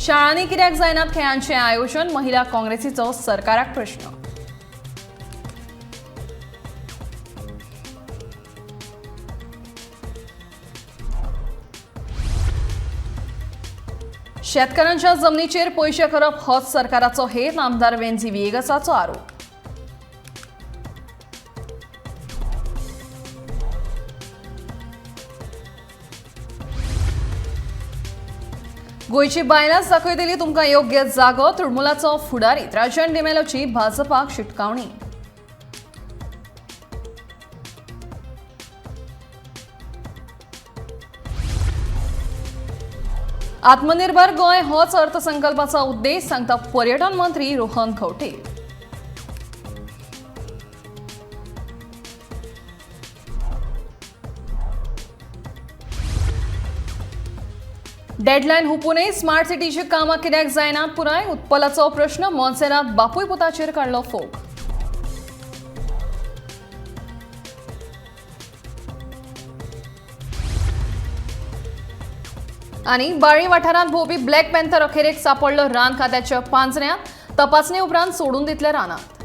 शाळांनी कित्याक जायनात खेळांचें आयोजन, महिला काँग्रेसीचो सरकाराक प्रश्न. शेतकारांच्या जमनीचेर पयशे करप होच सरकाराचो हेत, आमदार वेन्झी व्हिएगसाचो आरोप. गोंयची बायलांच दाखयतली तुमकां योग्य जागो, तृणमुलाचो फुडारी राजन डिमेलोची भाजपाक शिटकावणी. आत्मनिर्भर गोंय होच अर्थसंकल्पाचा उद्देश, सांगता पर्यटन मंत्री रोहन खंवटे. डेडलायन हुपूनय स्मार्ट सिटीची कामां कित्याक जायनात पुराय, उत्पलाचो प्रश्न. मोन्सेरात बापूय पुताचेर काडलो फोग. आनी बाळी वाठारांत भोंवपी ब्लॅक पॅन्थर अखेरेक सापडलो रान खात्याच्या पांजऱ्यांत, तपासणे उपरांत सोडून दितले रानात.